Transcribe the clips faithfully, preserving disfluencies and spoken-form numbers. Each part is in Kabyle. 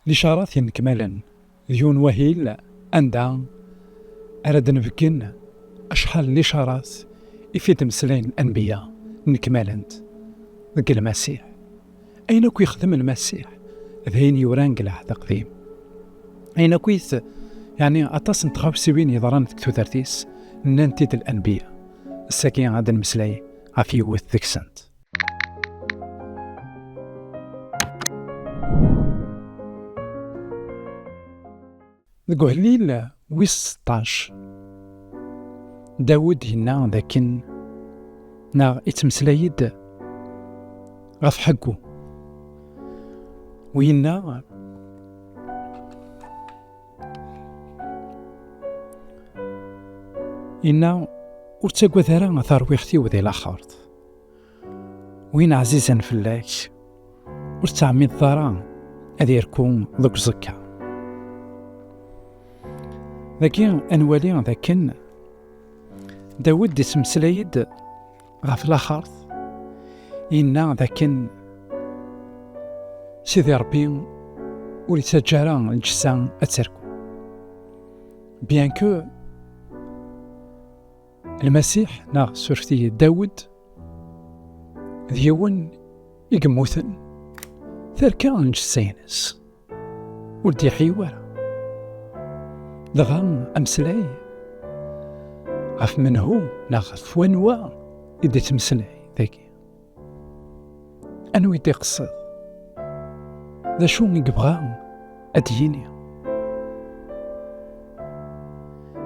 Licarat yennekmalen d yiwen wahil anda ara d-nbeggen acḥal n licarat i fi d-mmeslayen lanbiya nnekmalent deg Lmasiḥ. Ayen akk yexdem Lmasiḥ d ayen yuran deg Lɛehd Aqdim. Ayen akk i t-, yeɛni aṭas n tɣawsiwin yeḍran deg tudert-is nnant-id lanbiya. Ass-agi ad d-nemmeslay ɣef yiwet deg-sent. Deg uhellil wis seṭṭac, Dawed yenna dakken, neɣ ittmeslay-d ɣef Ḥeggu, u yenna, yenna, ur ttagad ara a tarwiḥt-iw di laxert. Win ɛzizen fell-ak, ur tettɛemmideḍ ara ad irku deg uẓekka. Dagi ad nwali dakken Dawed ittmeslay-d ɣef laxert, yenna dakken Sidi Ṛebbi ur ittaǧǧa ara lǧessa ad terku. Bien que Lmasiḥ, neɣ surfet-iyi, Dawed, d yiwen i yemmuten terka n lǧessa-ines, ur d-yeḥyi wara. Dɣa ameslay ɣef menhu neɣ ɣef wanwa i d-ittmeslay dagi? Anwa i d-iqeṣṣed? D acu i yebɣa ad d-yini?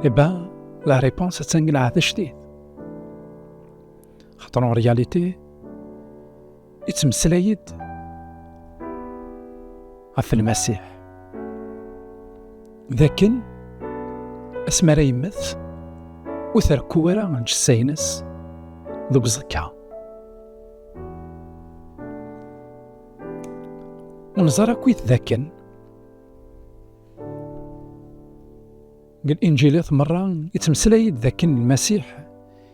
Eh ben, la réponse attan deg lɛehd ajdid. Xaṭer en réalité, ittmeslay-d ɣef Lmasiḥ. D akken asmi ara yemmet, ur terku ara lǧessa-ines deg uẓekka. Ur neẓra akkit d akken deg Linǧilat merra ittmeslay-d d akken Lmasiḥ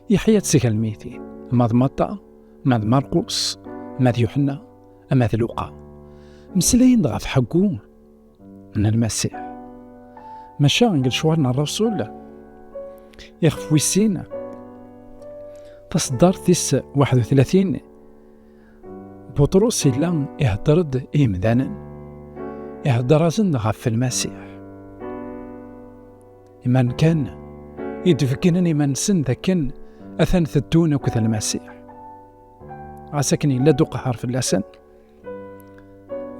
yeḥya-d seg lmeytin, ma d Matta, ma d Marqus, ma d Yuḥenna, ma d Luqa. Meslayen-d ɣef Ḥeggu n Lmasiḥ. Maca deg lecɣal n Ṛṛasul, ixef wis sin, taṣeddart tis waḥed u tlatin, Buṭrus yella ihedder-d i yemdanen, ihedder-asen-d ɣef Lmasiḥ. Iman kan i d-beggnen iman-nsen d akken atan teddun akked Lmasiḥ. Ɣas akken yella-d uqehher fell-asen,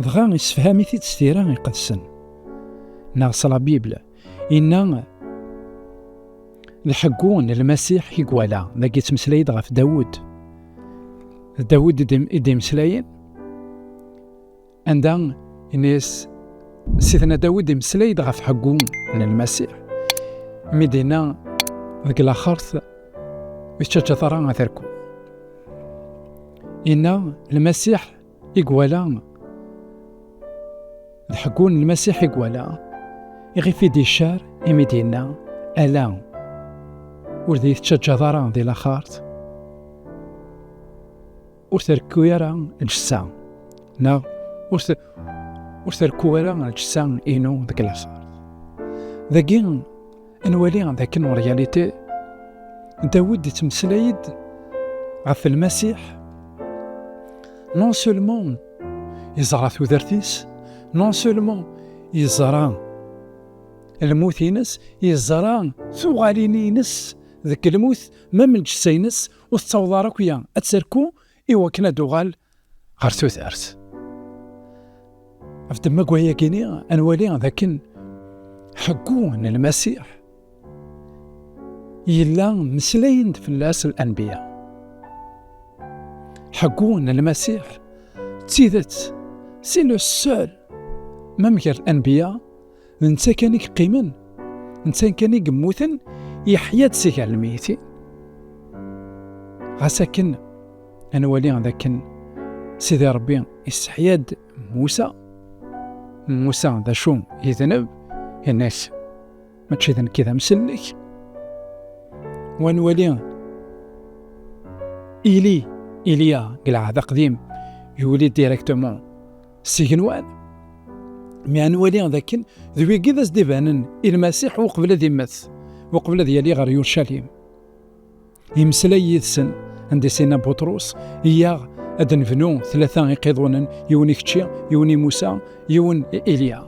dɣa issefham-it-id s tira iqedsen, neɣ s la Bible, yenna d Ḥeggu n Lmasiḥ i iwala. Dagi yettmeslay-d ɣef Dawed. D Dawed i d-, i d-imeslayen, anda yenna-yas Sidna Dawed imeslay-d ɣef Ḥeggu n Lmasiḥ, mi d-yenna deg laxert ur tettaǧǧaḍ ara ad terku. Yenna Lmasiḥ i iwala, d Ḥeggu n Lmasiḥ i iwala, iɣef i d-iccar imi d-yenna, ala, ur d-iyi-tettaǧǧaḍ ara di laxert, ur terku ara lǧessa, neɣ ur te-, ur terku ara lǧessa-inu deg laxert. Dagi, ad nwali d akken en réalité, Dawed ittmeslay-d ɣef Lmasiḥ. Non seulement yeẓra tudert-is, non seulement yeẓra lmut-ines, yeẓra tuɣalin-ines deg lmut, même lǧessa-ines ur tettaweḍ ara akk ad terku i wakken ad d-tuɣal ɣer tudert. Ɣef ddemma n wayagi-ni, ad nwali d akken Ḥeggu n Lmasiḥ yella meslayen-d fell-as lanbiya. Ḥeggu n Lmasiḥ d tidet, c'est le seul, même gar lanbiya, d netta kan i yeqqimen, d netta kan i yemmuten, yeḥya-d si gar lmeytin. Ɣas akken, ad nwali d akken Sidi Ṛebbi isseḥya-d Musa. Musa d acu? Yedneb, yenna-as, mačči d nekk i d amsellek. Wa nwali Ili, Iliya, deg Lɛehd Aqdim, yuli directement s igenwan. Mi ad nwali d akken d wigi d as-d-ibanen i Lmasiḥ uqbel ad immet, uqbel ad yali ɣer Yucalim. Yemmeslay yid-sen, anda i s-yenna Buṭrus, iyyaɣ ad d-nebnu tlata iqiḍunen, yiwen i kečči, yiwen i Musa, yiwen i Ilya.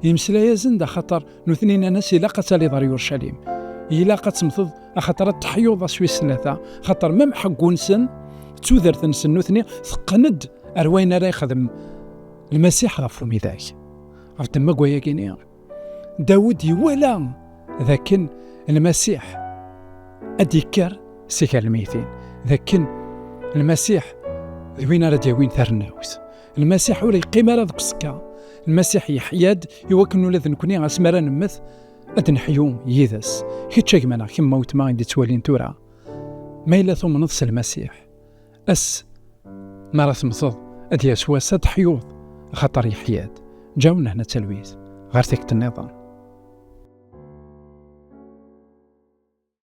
Yemmeslay-asen-d axaṭer nutni nnan-as ilaq ad taliḍ ɣer Yucalim, ilaq ad temmteḍ, axaṭer ad teḥyuḍ ass wis tlata, axaṭer ma mḥeggu-nsen, d tudert-nsen nutni teqqen-d ar wayen ara yexdem Lmasiḥ ɣef umidag. Ɣef ddemma n wayagi-ni, Dawed iwala d akken Lmasiḥ ad d-yekker si gar lmeytin, d akken Lmasiḥ d win ara d-yawin tarennawt. Lmasiḥ ur yeqqim ara deg uẓekka. Lmasiḥ yeḥya-d i wakken ula d nekni asmi ara nemmet ad neḥyu yid-s. Kečč a gma neɣ kemm a weltma i d-ittwalin tura, ma yella tumneḍ s Lmasiḥ, ass mi ara temmteḍ ad d-yas wass ad teḥyuḍ, axaṭer yeḥya-d. Ǧaw nehna talwit ɣer tikkelt nniḍen.